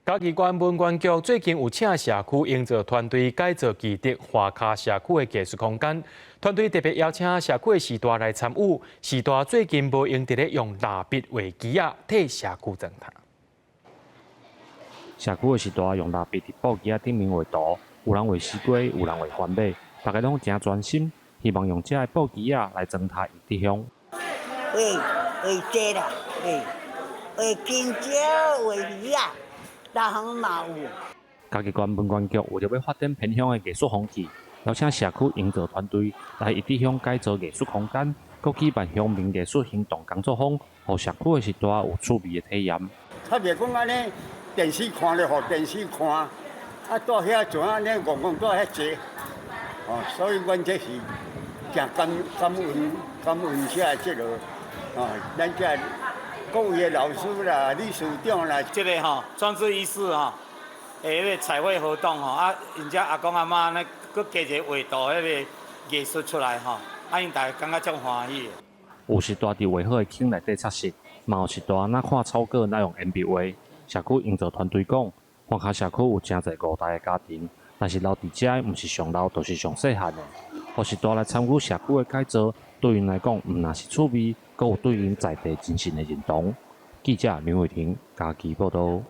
嘉義縣文管局最近有請社區營造團隊改造基地華卡社區的藝術空間，團隊特別邀請社區的序大來參與。序大最近無閒佇咧用蠟筆畫枝仔，替社區裝呔。社區的序大用蠟筆佇布枝仔頂面畫圖，有人畫西瓜，有人畫番麥，大家攏誠專心，希望用這个布枝仔來裝呔一德鄉。畫畫這啦，畫畫香蕉，畫魚仔。大行嘛有。嘉義縣文管局為著欲發展偏鄉的藝術風氣，邀請社區營造團隊來一德鄉改造藝術空間，閣舉辦鄉民藝術行動工作坊，予社區的序大有趣味的體驗。較袂講按呢，電視看咧，予電視看，啊，蹛遐做按呢，戇戇蹛遐坐，哦，所以阮這是誠感感恩感恩這這个，哦，咱這。各位的老師啦、理事長啦，這个吼裝置藝術吼，彼个彩繪活動吼，啊，𪜶遮阿公阿嬤呢，閣加一个畫圖彼个藝術出來吼，啊，𪜶大家感覺足歡喜的。有序大佇畫好的坑內底擦色，嘛有序大若看草稿，若用鉛筆畫。社區營造團隊講，華卡社區有誠濟五代的家庭，但是留佇遮的毋是上老，就是上細漢的。予序大來參與社區的改造，對𪜶來講，毋但是趣味，閣有對𪜶在地精神的認同。記者劉偉婷嘉義報導。